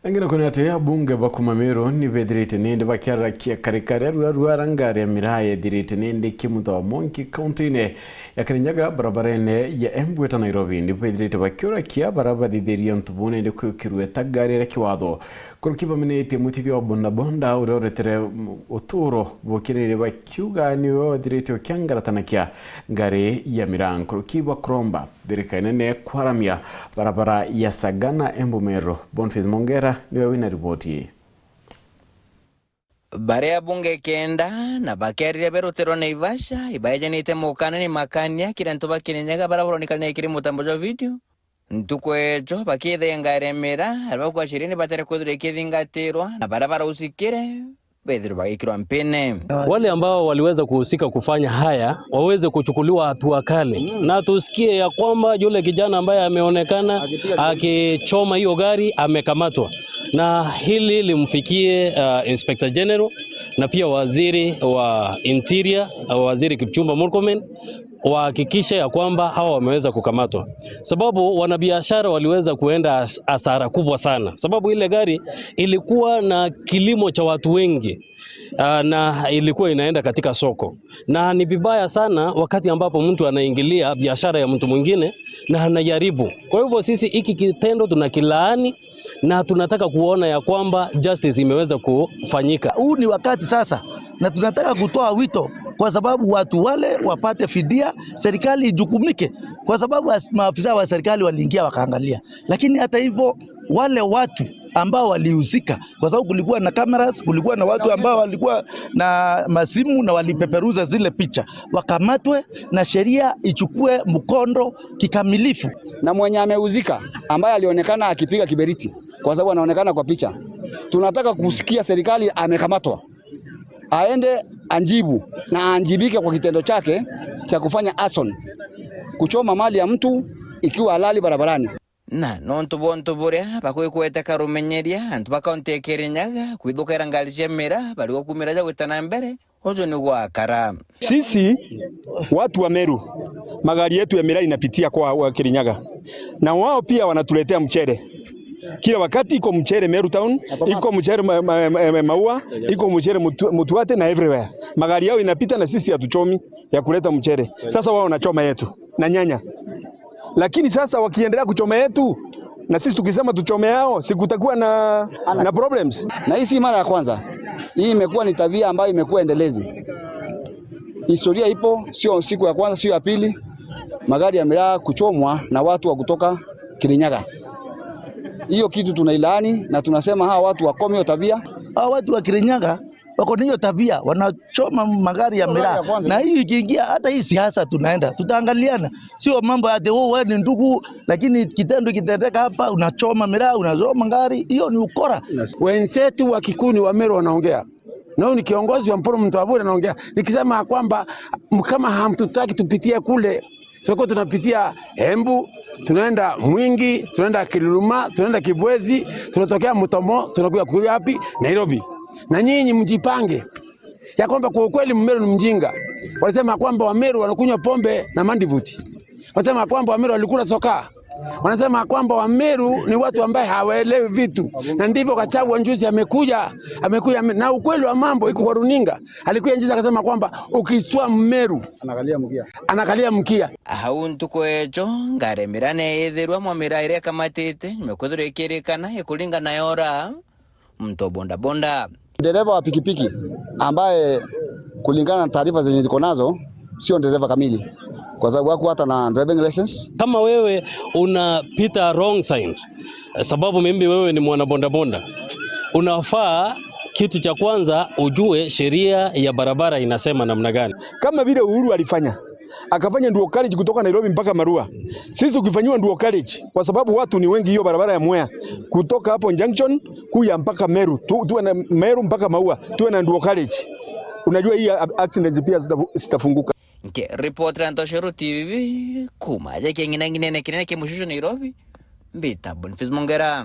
Engine kuna ati abunge bakuma Meru nibethirite nindi bakiarakia karikari rua ngari ya miraa yethirite nindi kimuta wa Mwingi kaunti-ini ya Kirinyaga barabara-ini ya Embu eta Nairobi nibethirite bakiurakia baria bathithirie ntu buu nindi kwikirwe ta ngari ria kiwatho kuruki bamenetie mwitithia wa bondabonda uria uretere uturo bukirire bakiuga niwe wathirite ukiangaratanakia ngari ya miraa nkuruki bakuromba thirikari nene kwaramia barabara ya Sagana Embu Meru. Boniface Mongera niwe wina ripoti. Baria bunge kenda na bakiarire berutero Naivasha ibaejanite mukana ni makania kila ntu bakirinyaga baraboronekana ikiri mutambo jwa video ntuku ejo bakithengaremera aria bakwashiria batari kwithirwa ikithingatirwa na baria barausikire bethirwa bagikirwa mpene. Wale ambao waliweza kuhusika kufanya haya waweze kuchukuliwa hatua kali, na tusikie ya kwamba yule kijana ambaye ameonekana akichoma hiyo gari amekamatwa, na hili limfikie Inspector General na pia waziri wa Interior, Waziri Kipchumba Murkomen, wahakikishe ya kwamba hawa wameweza kukamatwa, sababu wanabiashara waliweza kuenda hasara kubwa sana, sababu ile gari ilikuwa na kilimo cha watu wengi na ilikuwa inaenda katika soko, na ni vibaya sana wakati ambapo mtu anaingilia biashara ya mtu mwingine na anajaribu. Kwa hivyo sisi hiki kitendo tunakilaani na tunataka kuona ya kwamba justice imeweza kufanyika. Huu ni wakati sasa, na tunataka kutoa wito kwa sababu watu wale wapate fidia, serikali ijukumike, kwa sababu maafisa wa serikali waliingia wakaangalia, lakini hata hivyo wale watu ambao walihusika, kwa sababu kulikuwa na cameras, kulikuwa na watu ambao walikuwa na masimu na walipeperuza zile picha, wakamatwe na sheria ichukue mkondo kikamilifu. Na mwenye ameuzika ambaye alionekana akipiga kiberiti, kwa sababu anaonekana kwa picha, tunataka kusikia serikali amekamatwa, aende anjibu na anjibike kwa kitendo chake cha kufanya arson, kuchoma mali ya mtu ikiwa halali barabarani. Na nontu bontu buria bakwikwete karumenyeria antu ba kaunti ya Kirinyaga kwithukira ngari cia miraa bari gukumira ja gwitana mbere ucio ni gwakara. Sisi watu wa Meru magari yetu ya miraa inapitia kwa Kirinyaga, na wao pia wanatuletea mchere kila wakati. Iko mchere Meru Town, iko mchere Maua, iko mchere Mutuate na everywhere. Magari yao inapita na sisi hatuchomi ya kuleta mchere. Sasa wao wanachoma yetu na nyanya, lakini sasa wakiendelea kuchoma yetu na sisi tukisema tuchome yao, sikutakuwa na problems. Na hii si mara ya kwanza, hii imekuwa ni tabia ambayo imekuwa endelezi. Historia ipo, sio siku ya kwanza, sio ya pili, magari ya miraa kuchomwa na watu wa kutoka Kirinyaga. Hiyo kitu tunailaani na tunasema hawa watu wakome hiyo tabia. Hawa watu wa Kirinyaga wako na hiyo tabia, wanachoma magari ya miraa, na hii ikiingia hata hii siasa tunaenda tutaangaliana, sio mambo ya wewe ni ndugu, lakini kitendo kitendeka hapa, unachoma miraa, unachoma gari, hiyo ni ukora. Wenzetu wa Kikuyu wa Meru wanaongea na ni kiongozi wa Mporo mtu Abure anaongea, nikisema kwamba kama hamtutaki tupitie kule, soko tunapitia Embu, tunaenda Mwingi, tunaenda Kiluluma, tunaenda Kibwezi, tunatokea Mutomo, tunakuja kuja wapi? Nairobi. Na nyinyi mjipange ya kwamba kwa ukweli Mmeru ni mjinga. Walisema kwamba Wameru wanakunywa pombe na mandivuti, wanasema kwamba Wameru walikula soka, wanasema kwamba Wameru ni watu ambaye hawaelewi vitu, na ndivyo Gachagua njuzi amekuja na ukweli wa mambo iko kwa runinga. Alikuja njuzi akasema kwamba ukiswa Mmeru anakalia mkia, anakalia mkia. Hau ntuku ejo ngaremera neyethirwa mwamira iria kamatite nyimekwithirwa ikirikana ikuringana yora mto bondabonda. Dereva wa pikipiki ambaye kulingana na taarifa zenye ziko nazo sio dereva kamili, kwa sababu hakuwa hata na driving license. Kama wewe unapita wrong sign, sababu mimi wewe ni mwana bondabonda, unafaa kitu cha kwanza ujue sheria ya barabara inasema namna gani. Kama vile Uhuru alifanya, akafanya nduo college kutoka Nairobi mpaka Marua. Sisi tukifanyiwa nduo college, kwa sababu watu ni wengi, hiyo barabara ya Mwea kutoka hapo junction kuya mpaka Meru, tuwe na Meru mpaka Maua, tuwe na nduo college. Unajua hii accident pia zitafunguka. Nke reporter Antosheru TV kuma ja kengina ngine kinene kimushushu Nairobi mbita Boniface Mongera.